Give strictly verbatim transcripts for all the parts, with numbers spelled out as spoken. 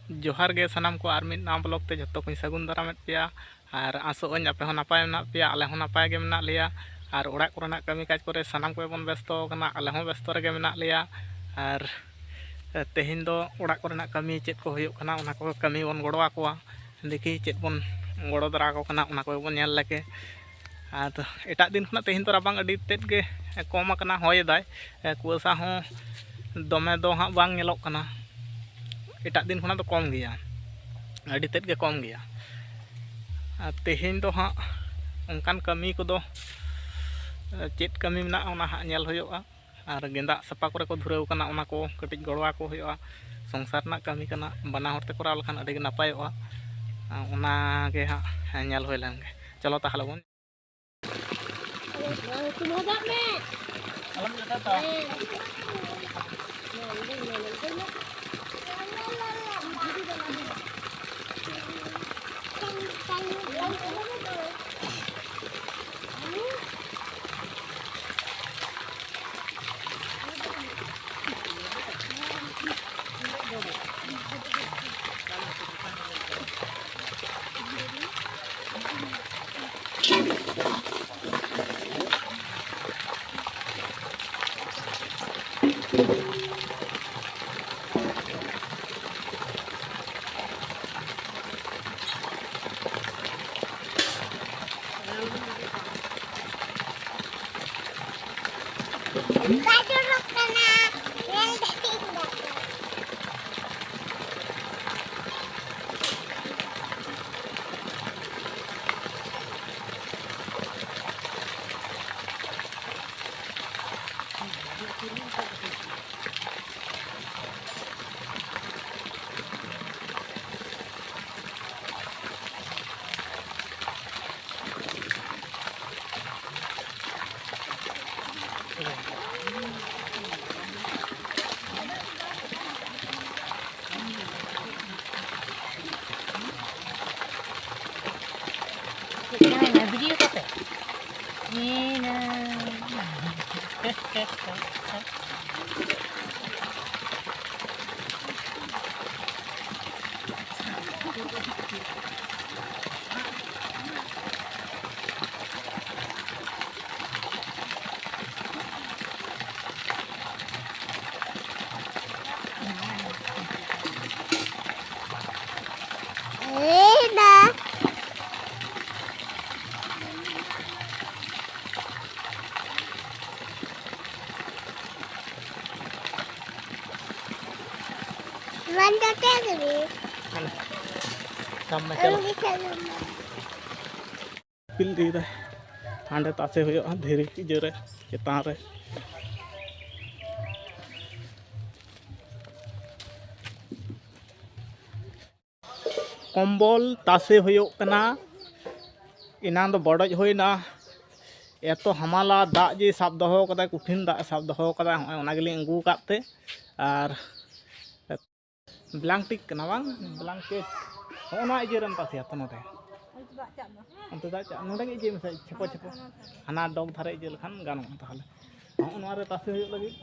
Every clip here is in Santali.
ᱡᱚᱦᱟᱨ ᱜᱮ ᱥᱟᱱᱟᱢ ᱠᱚ, ᱟᱨ ᱢᱤᱫ ᱱᱟᱣᱟ ᱵᱞᱚᱜ ᱛᱮ ᱡᱷᱚᱛᱚ ᱠᱚᱧ ᱥᱟᱹᱜᱩᱱ ᱫᱟᱨᱟᱢᱮᱫ ᱯᱮᱭᱟ᱾ ᱟᱨ ᱟᱥᱚᱜ ᱟᱹᱧ ᱟᱯᱮ ᱦᱚᱸ ᱱᱟᱯᱟᱭ ᱢᱮᱱᱟᱜ ᱯᱮᱭᱟ, ᱟᱞᱮ ᱦᱚᱸ ᱱᱟᱯᱟᱭ ᱜᱮ ᱢᱮᱱᱟᱜ ᱞᱮᱭᱟ᱾ ᱟᱨ ᱚᱲᱟᱜ ᱠᱚᱨᱮᱱᱟᱜ ᱠᱟᱹᱢᱤ ᱠᱟᱡᱽ ᱠᱚᱨᱮ ᱥᱟᱱᱟᱢ ᱠᱚᱜᱮ ᱵᱚᱱ ᱵᱮᱥᱛᱚ ᱟᱠᱟᱱᱟ, ᱟᱞᱮ ᱦᱚᱸ ᱵᱮᱥᱛᱚ ᱨᱮᱜᱮ ᱢᱮᱱᱟᱜ ᱞᱮᱭᱟ᱾ ᱟᱨ ᱛᱮᱦᱮᱧ ᱫᱚ ᱚᱲᱟᱜ ᱠᱚᱨᱮᱱᱟᱜ ᱠᱟᱹᱢᱤ ᱪᱮᱫ ᱠᱚ ᱦᱩᱭᱩᱜ ᱠᱟᱱᱟ, ᱚᱱᱟ ᱠᱚ ᱠᱟᱹᱢᱤ ᱵᱚᱱ ᱜᱚᱲᱚ ᱟᱠᱚᱣᱟ᱾ ᱫᱮᱠᱷᱤ ᱪᱮᱫ ᱵᱚᱱ ᱜᱚᱲᱚ ᱫᱟᱨᱟ ᱟᱠᱚ ᱠᱟᱱᱟ, ᱚᱱᱟ ᱠᱚᱜᱮ ᱵᱚᱱ ᱧᱮᱞ ᱞᱮᱜᱮ᱾ ᱟᱨ ᱮᱴᱟᱜ ᱫᱤᱱ ᱠᱷᱚᱱᱟᱜ ᱛᱮᱦᱮᱧ ᱫᱚ ᱨᱟᱵᱟᱝ ᱟᱹᱰᱤ ᱛᱮᱫ ᱜᱮ ᱠᱚᱢ ᱟᱠᱟᱱᱟ, ᱦᱚᱭ ᱮᱫᱟᱭ, ᱠᱩᱣᱟᱹᱥᱟ ᱦᱚᱸ ᱫᱚᱢᱮ ᱫᱚ ᱦᱟᱸᱜ ᱵᱟᱝ ᱧᱮᱞᱚᱜ ᱠᱟᱱᱟ᱾ ᱮᱴᱟᱜ ᱫᱤᱱ ᱠᱷᱚᱱᱟᱜ ᱫᱚ ᱠᱚᱢ ᱜᱮᱭᱟ, ᱟᱹᱰᱤ ᱛᱮᱫ ᱜᱮ ᱠᱚᱢ ᱜᱮᱭᱟ᱾ ᱟᱨ ᱛᱮᱦᱮᱧ ᱫᱚ ᱦᱟᱸᱜ ᱚᱱᱠᱟᱱ ᱠᱟᱹᱢᱤ ᱠᱚᱫᱚ, ᱪᱮᱫ ᱠᱟᱹᱢᱤ ᱢᱮᱱᱟᱜᱼᱟ, ᱚᱱᱟ ᱦᱟᱸᱜ ᱧᱮᱞ ᱦᱩᱭᱩᱜᱼᱟ᱾ ᱟᱨ ᱜᱮᱸᱫᱟᱜ ᱥᱟᱯᱷᱟ ᱠᱚᱨᱮ ᱠᱚ ᱫᱷᱩᱨᱟᱹᱣ ᱠᱟᱱᱟ, ᱚᱱᱟ ᱠᱚ ᱠᱟᱹᱴᱤᱡ ᱜᱚᱲᱚ ᱟᱠᱚ ᱦᱩᱭᱩᱜᱼᱟ᱾ ᱥᱚᱝᱥᱟᱨ ᱨᱮᱱᱟᱜ ᱠᱟᱹᱢᱤ ᱠᱟᱱᱟ, ᱵᱟᱱᱟ ᱦᱚᱲ ᱛᱮ ᱠᱚᱨᱟᱣ ᱞᱮᱠᱷᱟᱱ ᱟᱹᱰᱤ ᱜᱮ ᱱᱟᱯᱟᱭᱚᱜᱼᱟ᱾ ᱚᱱᱟ ᱜᱮ ᱦᱟᱸᱜ ᱧᱮᱞ ᱦᱩᱭ ᱞᱮᱱ ᱜᱮ᱾ ᱪᱚᱞᱚ ᱛᱟᱦᱚᱞᱮ ᱵᱚᱱ᱾ ᱵᱟᱭ ᱡᱚᱨᱚᱜ ᱠᱟᱱᱟ᱾ ᱧᱮᱞ ᱫᱟᱹᱧ ᱫᱚ᱾ ᱵᱷᱤᱰᱤᱭᱳ ᱠᱟᱛᱮ᱾ ᱦᱮᱸ ᱱᱟ᱾ ᱵᱟᱝ ᱠᱟᱛᱮ ᱜᱮ᱾ ᱦᱟᱱᱮ, ᱥᱟᱢᱱᱮ ᱪᱟᱞᱟᱜ᱾ ᱯᱤᱞ ᱤᱫᱤᱭᱮᱫᱟᱭ᱾ ᱦᱟᱸᱰᱮ ᱛᱟᱥᱮ ᱦᱩᱭᱩᱜᱼᱟ ᱫᱷᱤᱨᱤ ᱤᱭᱟᱹ ᱨᱮ, ᱪᱮᱛᱟᱱ ᱨᱮ᱾ ᱠᱚᱢᱵᱚᱞ ᱛᱟᱥᱮ ᱦᱩᱭᱩᱜ ᱠᱟᱱᱟ᱾ ᱮᱱᱟᱝ ᱫᱚ ᱵᱚᱰᱚᱡ ᱦᱩᱭᱱᱟ, ᱮᱛᱚ ᱦᱟᱢᱟᱞᱟ ᱫᱟᱜ ᱡᱮ ᱥᱟᱵ ᱫᱚᱦᱚ ᱠᱟᱫᱟᱭ, ᱠᱚᱴᱷᱤᱱ ᱫᱟᱜ ᱮ ᱥᱟᱵ ᱫᱚᱦᱚ ᱠᱟᱫᱟᱭ᱾ ᱦᱚᱸᱜᱼᱚᱭ ᱚᱱᱟ ᱜᱮᱞᱤᱧ ᱟᱹᱜᱩ ᱟᱠᱟᱫ ᱛᱮ, ᱟᱨ ᱵᱞᱟᱝᱴᱤᱠ ᱠᱟᱱᱟ ᱵᱟᱝ, ᱵᱞᱟᱝᱠᱮᱴ᱾ ᱦᱚᱸᱜᱼᱚ ᱱᱚᱣᱟ ᱤᱭᱟᱹ ᱨᱮᱢ ᱛᱟᱥᱮᱭᱟ ᱛᱚ, ᱱᱚᱰᱮ᱾ ᱚᱱᱛᱮ ᱫᱟᱜ ᱪᱟᱜ ᱢᱟ᱾ ᱚᱱᱛᱮ ᱫᱟᱜ ᱪᱟᱜ, ᱱᱚᱰᱮ ᱜᱮ ᱤᱭᱟᱹᱭ ᱢᱮᱥᱮ, ᱪᱷᱮᱯᱚ ᱪᱷᱮᱯᱚ᱾ ᱦᱟᱱᱟ ᱰᱚᱜᱽ ᱫᱷᱟᱨᱮ ᱤᱭᱟᱹ ᱞᱮᱠᱷᱟᱱ ᱜᱟᱱᱚᱜᱼᱟ ᱛᱟᱦᱚᱞᱮ᱾ ᱦᱚᱸᱜᱼᱚ ᱱᱚᱣᱟ ᱨᱮ ᱛᱟᱥᱮ ᱦᱩᱭᱩᱜ ᱞᱟᱹᱜᱤᱫ᱾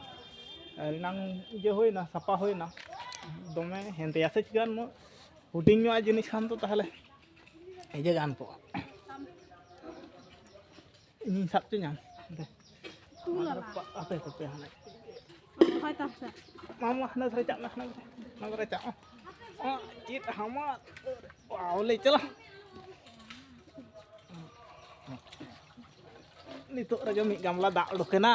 ᱮᱱᱟᱝ ᱤᱭᱟᱹ ᱦᱩᱭᱱᱟ, ᱥᱟᱯᱷᱟ ᱦᱩᱭᱱᱟ, ᱫᱚᱢᱮ ᱦᱮᱸᱫᱮᱭᱟ ᱥᱮ ᱪᱤᱠᱟᱹᱱ ᱢᱚ-, ᱦᱩᱰᱤᱧ ᱧᱚᱜ ᱡᱤᱱᱤᱥ ᱠᱷᱟᱱ ᱫᱚ ᱛᱟᱦᱚᱞᱮ ᱤᱭᱟᱹ ᱜᱟᱱ ᱠᱚᱜᱼᱟ᱾ ᱤᱧᱤᱧ ᱥᱟᱵ ᱦᱚᱪᱚ ᱧᱟᱢ᱾ ᱦᱟᱯᱮ᱾ ᱛᱩᱞ ᱟᱞᱟᱝ᱾ ᱦᱟᱯᱮ, ᱦᱟᱯᱮ, ᱦᱟᱱᱮ᱾ ᱦᱳᱭ ᱛᱚ, ᱦᱟᱯᱮ᱾ ᱢᱟ, ᱢᱟ, ᱦᱟᱱᱟ ᱫᱷᱟᱨᱮ ᱪᱟᱜ ᱢᱮ, ᱦᱟᱱᱟ ᱫᱷᱟᱨᱮ, ᱦᱟᱱᱟ ᱫᱷᱟᱨᱮ ᱪᱟᱜ ᱢᱮ᱾ ᱚ, ᱪᱮᱫ ᱦᱟᱢᱟᱞ᱾ ᱵᱟᱵᱞᱮ, ᱪᱟᱞᱟᱜ᱾ ᱱᱤᱛᱚᱜ ᱨᱮᱜᱮ ᱢᱤᱫ ᱜᱟᱢᱞᱟ ᱫᱟᱜ ᱩᱰᱩᱠᱮᱱᱟ᱾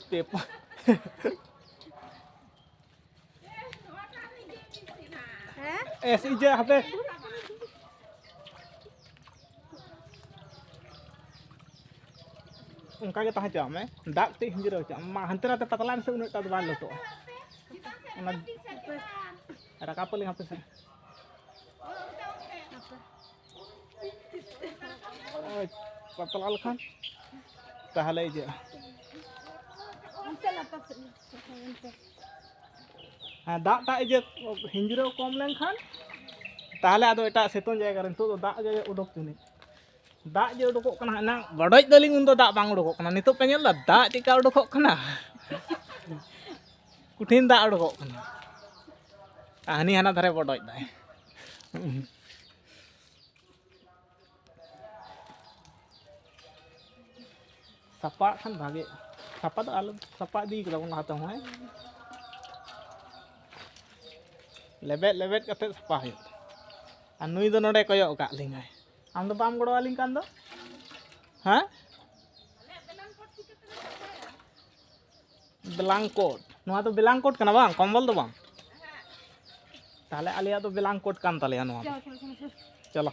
ᱯᱮ ᱯᱟ-, ᱦᱮᱸ? ᱮᱥ ᱤᱡᱟᱹ ᱦᱟᱯᱮ᱾ ᱚᱱᱠᱟ ᱜᱮ ᱛᱟᱦᱮᱸ ᱦᱚᱪᱚᱣᱟᱜ ᱢᱮ, ᱫᱟᱜ ᱠᱟᱹᱴᱤᱡ ᱦᱤᱸᱡᱽᱨᱟᱹᱣ ᱦᱚᱪᱚᱣᱟᱜ ᱢᱮ᱾ ᱢᱟ, ᱦᱟᱱᱛᱮ ᱱᱟᱛᱮ ᱯᱟᱛᱞᱟᱭ ᱢᱮᱥᱮ, ᱩᱱᱟᱹᱜ ᱴᱟ ᱫᱚ ᱵᱟᱝ ᱞᱚᱥᱚᱜᱼᱟ᱾ ᱚᱱᱟ ᱨᱟᱠᱟᱵ ᱟᱹᱞᱤᱧ ᱦᱟᱯᱮ ᱥᱮ᱾ ᱳᱭ, ᱯᱟᱛᱞᱟ ᱞᱮᱠᱷᱟᱱ ᱛᱟᱦᱚᱞᱮ ᱤᱭᱟᱹᱜᱼᱟ᱾ ᱦᱮᱸ, ᱫᱟᱜ ᱴᱟᱜ ᱤᱭᱟᱹ ᱦᱤᱸᱡᱽᱨᱟᱹᱣ ᱠᱚᱢ ᱞᱮᱱᱠᱷᱟᱱ ᱛᱟᱦᱚᱞᱮ ᱟᱫᱚ ᱮᱴᱟᱜ ᱥᱤᱛᱩᱝ ᱡᱟᱭᱜᱟ ᱨᱮ, ᱱᱤᱛᱚᱜ ᱫᱚ ᱫᱟᱜ ᱜᱮ ᱩᱰᱩᱠ ᱛᱩᱞᱩᱡ᱾ ᱫᱟᱜ ᱡᱮ ᱩᱰᱩᱠᱚᱜ ᱠᱟᱱᱟ, ᱮᱱᱟᱝ ᱵᱚᱰᱚᱡ ᱫᱟᱞᱤᱧ, ᱩᱱᱫᱚ ᱫᱟᱜ ᱵᱟᱝ ᱩᱰᱩᱠᱚᱜ ᱠᱟᱱᱟ᱾ ᱱᱤᱛᱚᱜ ᱯᱮ ᱧᱮᱞ ᱫᱟ ᱫᱟᱜ ᱪᱮᱫᱠᱟ ᱩᱰᱩᱠᱚᱜ ᱠᱟᱱᱟ? ᱠᱚᱴᱷᱤᱱ ᱫᱟᱜ ᱩᱰᱩᱠᱚᱜ ᱠᱟᱱᱟ᱾ ᱟᱨ ᱦᱟᱹᱱᱤ ᱦᱟᱱᱟ ᱫᱷᱟᱨᱮ ᱵᱚᱰᱚᱡ ᱫᱟᱭ᱾ ᱥᱟᱯᱟᱜ ᱠᱷᱟᱱ ᱵᱷᱟᱜᱮᱜᱼᱟ᱾ ᱥᱟᱯᱟ ᱫᱚ ᱟᱞᱚ, ᱥᱟᱯᱟ ᱤᱫᱤ ᱠᱟᱫᱟ ᱵᱚᱱ ᱞᱟᱦᱟ ᱛᱮᱦᱚᱸ, ᱦᱮᱸ? ᱞᱮᱵᱮᱫ ᱞᱮᱵᱮᱫ ᱠᱟᱛᱮ ᱥᱟᱯᱟ ᱦᱩᱭᱩᱜᱼᱟ᱾ ᱟᱨ ᱱᱩᱭ ᱫᱚ ᱱᱚᱰᱮ ᱠᱚᱭᱚᱜ ᱟᱠᱟᱫ ᱞᱤᱧᱟᱭ᱾ ᱟᱢ ᱫᱚ ᱵᱟᱢ ᱜᱚᱲᱚ ᱟᱹᱞᱤᱧ ᱠᱟᱱ ᱫᱚ? ᱦᱮᱸ? ᱵᱞᱟᱝᱠᱚᱴ᱾ ᱱᱚᱣᱟ ᱫᱚ blanket ᱠᱟᱱᱟ ᱵᱟᱝ, ᱠᱚᱢᱵᱚᱞ ᱫᱚ ᱵᱟᱝ᱾ ᱛᱟᱦᱞᱮ ᱟᱞᱮᱭᱟᱜ ᱫᱚ blanket ᱠᱟᱱ ᱛᱟᱞᱮᱭᱟ ᱱᱚᱣᱟ ᱫᱚ᱾ ᱪᱚᱞᱚ, ᱪᱚᱞᱚ, ᱪᱚᱞᱚ, ᱪᱚᱞᱚ᱾ ᱪᱚᱞᱚ᱾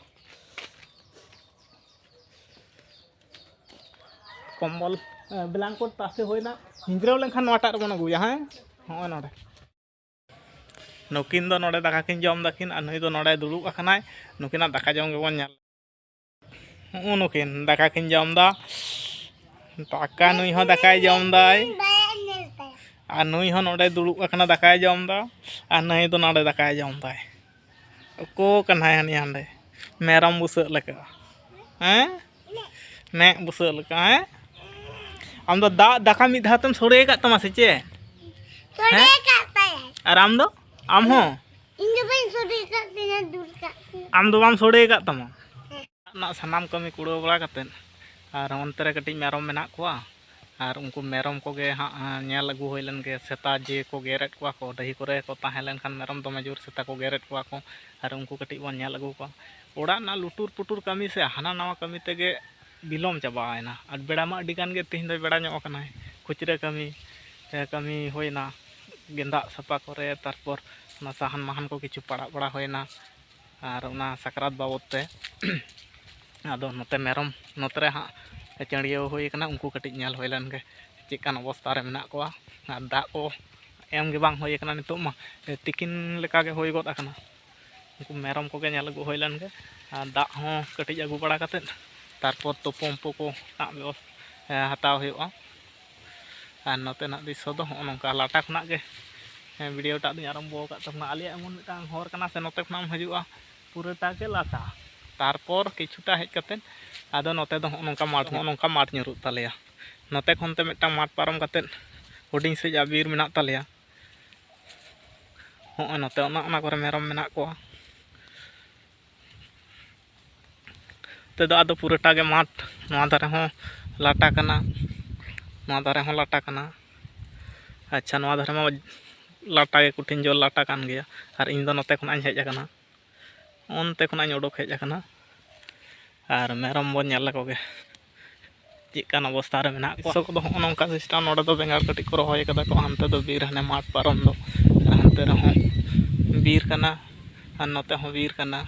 ᱠᱚᱢᱵᱚᱞ, ᱮ, blanket ᱛᱟᱥᱮ ᱦᱩᱭᱱᱟ᱾ ᱦᱤᱸᱡᱽᱨᱟᱹᱣ ᱞᱮᱱᱠᱷᱟᱱ ᱱᱚᱣᱟᱴᱟᱜ ᱨᱮᱵᱚᱱ ᱟᱹᱜᱩᱭᱟ, ᱦᱮᱸ? ᱱᱚᱜᱼᱚᱭ ᱱᱚᱰᱮ᱾ ᱱᱩᱠᱤᱱ ᱫᱚ ᱱᱚᱰᱮ ᱫᱟᱠᱟ ᱠᱤᱱ ᱡᱚᱢ ᱫᱟᱠᱤᱱ ᱟᱨ ᱱᱩᱭ ᱫᱚ ᱱᱚᱰᱮ ᱫᱩᱲᱩᱵ ᱟᱠᱟᱱᱟᱭ᱾ ᱱᱩᱠᱤᱱᱟᱜ ᱫᱟᱠᱟ ᱡᱚᱢ ᱜᱮᱵᱚᱱ ᱧᱮᱞ᱾ ᱦᱩᱜᱼᱩ ᱱᱩᱠᱤᱱ ᱫᱟᱠᱟ ᱠᱤᱱ ᱡᱚᱢ ᱫᱟ᱾ ᱫᱟᱠᱟ ᱱᱩᱭ ᱦᱚᱸ ᱫᱟᱠᱟᱭ ᱡᱚᱢ ᱫᱟᱭ᱾ ᱟᱨ ᱱᱩᱭ ᱦᱚᱸ ᱱᱚᱰᱮ ᱫᱩᱲᱩᱵ ᱟᱠᱟᱱᱟ, ᱫᱟᱠᱟᱭ ᱡᱚᱢ ᱫᱟ᱾ ᱟᱨ ᱱᱩᱭ ᱫᱚ ᱱᱚᱰᱮ ᱫᱟᱠᱟᱭ ᱡᱚᱢ ᱫᱟᱭ᱾ ᱩᱠᱩ ᱠᱟᱱᱟᱭ ᱦᱟᱹᱱᱤ ᱦᱟᱸᱰᱮ ᱢᱮᱨᱚᱢ ᱵᱩᱥᱟᱹᱜ ᱞᱮᱠᱟ᱾ ᱦᱮᱸ? ᱢᱮᱫ ᱵᱩᱥᱟᱹᱜ ᱞᱮᱠᱟ, ᱦᱮᱸ? ᱟᱢ ᱫᱚ ᱫᱟᱜ, ᱫᱟᱠᱟ ᱢᱤᱫ ᱫᱷᱟᱣ ᱛᱮᱢ ᱥᱚᱲᱮ ᱟᱠᱟᱫ ᱛᱟᱢᱟ ᱥᱮ ᱪᱮᱫ? ᱥᱚᱲᱮ ᱦᱮᱸ? ᱟᱠᱟᱫ ᱛᱟᱭᱟ᱾ ᱟᱨ ᱟᱢ ᱫᱚ? ᱟᱢ ᱦᱚᱸ? ᱤᱧ ᱫᱚ ᱵᱟᱹᱧ ᱥᱚᱲᱮ ᱟᱠᱟᱫ ᱛᱤᱧᱟ, ᱫᱩᱞ ᱟᱠᱟᱫ ᱛᱤᱧᱟ᱾ ᱟᱢ ᱫᱚ ᱵᱟᱢ ᱥᱚᱲᱮ ᱟᱠᱟᱫ ᱛᱟᱢᱟ? ᱦᱮᱸ᱾ ᱚᱲᱟᱜ ᱨᱮᱱᱟᱜ ᱥᱟᱱᱟᱢ ᱠᱟᱹᱢᱤ ᱠᱩᱲᱟᱹᱣ ᱵᱟᱲᱟ ᱠᱟᱛᱮᱫ, ᱟᱨ ᱚᱱᱛᱮ ᱨᱮ ᱠᱟᱹᱴᱤᱡ ᱢᱮᱨᱚᱢ ᱢᱮᱱᱟᱜ ᱠᱚᱣᱟ, ᱟᱨ ᱩᱱᱠᱩ ᱢᱮᱨᱚᱢ ᱠᱚᱜᱮ ᱦᱟᱸᱜ, ᱟᱸ, ᱧᱮᱞ ᱟᱹᱜᱩ ᱦᱩᱭ ᱞᱮᱱ ᱜᱮ᱾ ᱥᱮᱛᱟ ᱡᱮ ᱠᱚ ᱜᱮᱨᱮᱫ ᱠᱚᱣᱟ ᱠᱚ, ᱰᱟᱹᱦᱤ ᱠᱚᱨᱮ ᱠᱚ ᱛᱟᱦᱮᱸ ᱞᱮᱱᱠᱷᱟᱱ ᱢᱮᱨᱚᱢ ᱫᱚᱢᱮ ᱡᱳᱨ ᱥᱮᱛᱟ ᱠᱚ ᱜᱮᱨᱮᱫ ᱠᱚᱣᱟ ᱠᱚ, ᱟᱨ ᱩᱱᱠᱩ ᱠᱟᱹᱴᱤᱡ ᱵᱚᱱ ᱧᱮᱞ ᱟᱹᱜᱩ ᱠᱚᱣᱟ᱾ ᱚᱲᱟᱜ ᱨᱮᱱᱟᱜ ᱞᱩᱴᱩᱨ ᱯᱩᱴᱩᱨ ᱠᱟᱹᱢᱤ ᱥᱮ ᱦᱟᱱᱟ ᱱᱟᱣᱟ ᱠᱟᱹᱢᱤ ᱛᱮᱜᱮ ᱵᱤᱞᱚᱢ ᱪᱟᱵᱟᱭᱮᱱᱟ᱾ ᱟᱨ ᱵᱮᱲᱟ ᱢᱟ ᱟᱹᱰᱤ ᱜᱟᱱ ᱜᱮ ᱛᱮᱦᱮᱧ ᱫᱚᱭ ᱵᱮᱲᱟ ᱧᱚᱜ ᱟᱠᱟᱱᱟᱭ᱾ ᱠᱷᱩᱪᱨᱟᱹ ᱠᱟᱹᱢᱤ, ᱮ, ᱠᱟᱹᱢᱤ ᱦᱩᱭᱱᱟ, ᱜᱮᱸᱫᱟᱜ ᱥᱟᱯᱷᱟ ᱠᱚᱨᱮ, ᱛᱟᱨᱯᱚᱨ ᱚᱱᱟ ᱥᱟᱦᱟᱱ ᱢᱟᱦᱟᱱ ᱠᱚ ᱠᱤᱪᱷᱩ ᱯᱟᱲᱟᱜ ᱵᱟᱲᱟ ᱦᱩᱭᱱᱟ᱾ ᱟᱨ ᱚᱱᱟ ᱥᱟᱠᱨᱟᱛ ᱵᱟᱵᱚᱫ ᱛᱮ ᱟᱫᱚ ᱱᱚᱛᱮ ᱢᱮᱨᱚᱢ ᱱᱚᱛᱮ ᱨᱮ ᱦᱟᱸᱜ ᱪᱟᱹᱲᱭᱟᱹᱣ ᱦᱩᱭ ᱠᱟᱱᱟ, ᱩᱱᱠᱩ ᱠᱟᱹᱴᱤᱡ ᱧᱮᱞ ᱦᱩᱭ ᱞᱮᱱ ᱜᱮ ᱪᱮᱫ ᱞᱮᱠᱟᱱ ᱚᱵᱚᱥᱛᱟ ᱨᱮ ᱢᱮᱱᱟᱜ ᱠᱚᱣᱟ᱾ ᱟᱨ ᱫᱟᱜ ᱠᱚ ᱮᱢ ᱜᱮ ᱵᱟᱝ ᱦᱩᱭ ᱠᱟᱱᱟ, ᱱᱤᱛᱚᱜ ᱢᱟ ᱛᱤᱠᱤᱱ ᱞᱮᱠᱟ ᱜᱮ ᱦᱩᱭ ᱜᱚᱫ ᱟᱠᱟᱱᱟ᱾ ᱩᱱᱠᱩ ᱢᱮᱨᱚᱢ ᱠᱚᱜᱮ ᱧᱮᱞ ᱟᱹᱜᱩ ᱦᱩᱭ ᱞᱮᱱ ᱜᱮ, ᱟᱨ ᱫᱟᱜ ᱦᱚᱸ ᱠᱟᱹᱴᱤᱡ ᱟᱹᱜᱩ ᱵᱟᱲᱟ ᱠᱟᱛᱮᱫ, ᱛᱟᱨᱯᱚᱨ ᱛᱩᱯᱩ ᱩᱢᱯᱩ ᱠᱚ ᱨᱮᱱᱟᱜ ᱵᱮᱵᱚᱥ-, ᱦᱟᱛᱟᱣ ᱦᱩᱭᱩᱜᱼᱟ᱾ ᱟᱨ ᱱᱚᱛᱮᱱᱟᱜ ᱫᱨᱤᱥᱥᱚ ᱫᱚ ᱦᱚᱸᱜᱼᱚ ᱱᱚᱝᱠᱟ, ᱞᱟᱴᱟ ᱠᱷᱚᱱᱟᱜ ᱜᱮ, ᱦᱮᱸ, video ᱴᱟᱜ ᱫᱚᱧ ᱟᱨᱟᱢᱵᱚ ᱟᱠᱟᱫ ᱛᱟᱵᱚᱱᱟ᱾ ᱟᱞᱮᱭᱟᱜ ᱮᱢᱚᱱ ᱢᱤᱫᱴᱟᱝ ᱦᱚᱨ ᱠᱟᱱᱟ ᱥᱮ, ᱱᱚᱛᱮ ᱠᱷᱚᱱᱟᱜ ᱮᱢ ᱦᱤᱡᱩᱜᱼᱟ, ᱯᱩᱨᱟᱹᱴᱟ ᱜᱮ ᱞᱟᱴᱟ᱾ ᱛᱟᱨᱯᱚᱨ ᱠᱤᱪᱷᱩᱴᱟ ᱦᱮᱡ ᱠᱟᱛᱮᱫ ᱟᱫᱚ ᱱᱚᱛᱮ ᱫᱚ ᱦᱚᱸᱜᱼᱚ ᱱᱚᱝᱠᱟ ᱢᱟᱴᱷ, ᱦᱚᱸᱜᱼᱚ ᱱᱚᱝᱠᱟ ᱢᱟᱴᱷ ᱧᱩᱨᱩᱜ ᱛᱟᱞᱮᱭᱟ᱾ ᱱᱚᱛᱮ ᱠᱷᱚᱱ ᱛᱮ ᱢᱤᱫᱴᱟᱝ ᱢᱟᱴᱷ ᱯᱟᱨᱚᱢ ᱠᱟᱛᱮᱫ ᱦᱩᱰᱤᱧ ᱥᱟᱺᱦᱤᱡ ᱟᱜ ᱵᱤᱨ ᱢᱮᱱᱟᱜ ᱛᱟᱞᱮᱭᱟ᱾ ᱦᱚᱸᱜᱼᱚᱭ ᱱᱚᱛᱮ ᱚᱱᱟ, ᱚᱱᱟ ᱠᱚᱨᱮ ᱢᱮᱨᱚᱢ ᱢᱮᱱᱟᱜ ᱠᱚᱣᱟ᱾ ᱛᱮᱫᱚ ᱟᱫᱚ ᱯᱩᱨᱟᱹᱴᱟ ᱜᱮ ᱢᱟᱴᱷ, ᱱᱚᱣᱟ ᱫᱷᱟᱨᱮ ᱦᱚᱸ ᱞᱟᱴᱟ ᱠᱟᱱᱟ, ᱱᱚᱣᱟ ᱫᱷᱟᱨᱮ ᱦᱚᱸ ᱞᱟᱴᱟ ᱠᱟᱱᱟ᱾ ᱟᱪᱪᱷᱟ, ᱱᱚᱣᱟ ᱫᱷᱟᱨᱮ ᱢᱟ ᱞᱟᱴᱟ ᱜᱮ, ᱠᱚᱴᱷᱤᱱ ᱡᱳᱨ ᱞᱟᱴᱟ ᱠᱟᱱ ᱜᱮᱭᱟ᱾ ᱟᱨ ᱤᱧ ᱫᱚ ᱱᱚᱛᱮ ᱠᱷᱚᱱᱟᱜ ᱤᱧ ᱦᱮᱡ ᱟᱠᱟᱱᱟ, ᱚᱱᱛᱮ ᱠᱷᱚᱱᱟᱜ ᱤᱧ ᱚᱰᱚᱠ ᱦᱮᱡ ᱟᱠᱟᱱᱟ᱾ ᱟᱨ ᱢᱮᱨᱚᱢ ᱵᱚᱱ ᱧᱮᱞ ᱞᱮᱠᱚ ᱜᱮ᱾ ᱪᱮᱫ ᱠᱟᱱ ᱚᱵᱚᱥᱛᱷᱟ ᱨᱮ ᱢᱮᱱᱟᱜ ᱠᱚᱣᱟ᱾ ᱥᱚ ᱠᱚᱫᱚ ᱦᱚᱸᱜᱼᱚ ᱱᱚᱝᱠᱟ system, ᱱᱚᱰᱮ ᱫᱚ ᱵᱮᱸᱜᱟᱲ ᱠᱟᱹᱴᱤᱡ ᱠᱚ ᱨᱚᱦᱚᱭ ᱠᱟᱫᱟ ᱠᱚ, ᱦᱟᱱᱛᱮ ᱫᱚ ᱵᱤᱨ, ᱦᱟᱱᱮ ᱢᱟᱴᱷ ᱯᱟᱨᱚᱢ ᱫᱚ, ᱟᱨ ᱦᱟᱱᱛᱮ ᱨᱮᱦᱚᱸ ᱵᱤᱨ ᱠᱟᱱᱟ, ᱟᱨ ᱱᱚᱛᱮ ᱦᱚᱸ ᱵᱤᱨ ᱠᱟᱱᱟ,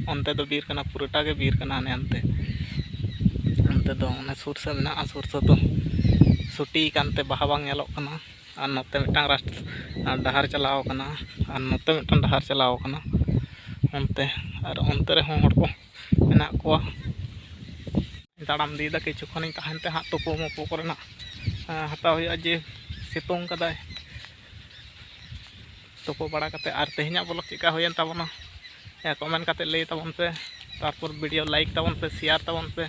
ᱚᱱᱛᱮ ᱫᱚ ᱵᱤᱨ ᱠᱟᱱᱟ, ᱯᱩᱨᱟᱹᱴᱟ ᱜᱮ ᱵᱤᱨ ᱠᱟᱱᱟ᱾ ᱦᱟᱱᱮ ᱦᱟᱱᱛᱮ, ᱚᱱᱛᱮ ᱫᱚ ᱚᱱᱮ ᱥᱩᱨ ᱥᱮᱫ ᱢᱮᱱᱟᱜᱼᱟ, ᱥᱩᱨ ᱥᱮᱫ ᱫᱚ ᱥᱩᱴᱤ ᱠᱟᱱᱛᱮ ᱵᱟᱦᱟ ᱵᱟᱝ ᱧᱮᱞᱚᱜ ᱠᱟᱱᱟ᱾ ᱟᱨ ᱱᱚᱛᱮ ᱢᱤᱫᱴᱟᱝ ᱨᱟᱥ-, ᱰᱟᱦᱟᱨ ᱪᱟᱞᱟᱣ ᱠᱟᱱᱟ, ᱟᱨ ᱱᱚᱛᱮ ᱢᱤᱫᱴᱟᱝ ᱰᱟᱦᱟᱨ ᱪᱟᱞᱟᱣ ᱠᱟᱱᱟ ᱚᱱᱛᱮ, ᱟᱨ ᱚᱱᱛᱮ ᱨᱮᱦᱚᱸ ᱦᱚᱲ ᱠᱚ ᱢᱮᱱᱟᱜ ᱠᱚᱣᱟ᱾ ᱛᱟᱲᱟᱢ ᱤᱫᱤᱭᱮᱫᱟ, ᱠᱤᱪᱷᱩ ᱠᱷᱚᱱᱤᱧ ᱛᱟᱦᱮᱱ ᱛᱮ ᱦᱟᱸᱜ ᱛᱩᱯᱩ ᱢᱩᱯᱩ ᱠᱚᱨᱮᱱᱟᱜ, ᱮᱸ, ᱦᱟᱛᱟᱣ ᱦᱩᱭᱩᱜᱼᱟ, ᱡᱮ ᱥᱤᱛᱩᱝ ᱠᱟᱫᱟᱭ᱾ ᱛᱩᱯᱩ ᱵᱟᱲᱟ ᱠᱟᱛᱮ ᱟᱨ ᱛᱮᱦᱮᱧᱟᱜ vlog ᱪᱮᱫᱠᱟ ᱦᱩᱭᱮᱱ ᱛᱟᱵᱚᱱᱟ, ᱦᱮᱸ, comment ᱠᱟᱛᱮ ᱞᱟᱹᱭ ᱛᱟᱵᱚᱱ ᱯᱮ᱾ ᱛᱟᱨᱯᱚᱨ video like ᱛᱟᱵᱚᱱ ᱯᱮ, share ᱛᱟᱵᱚᱱ ᱯᱮ᱾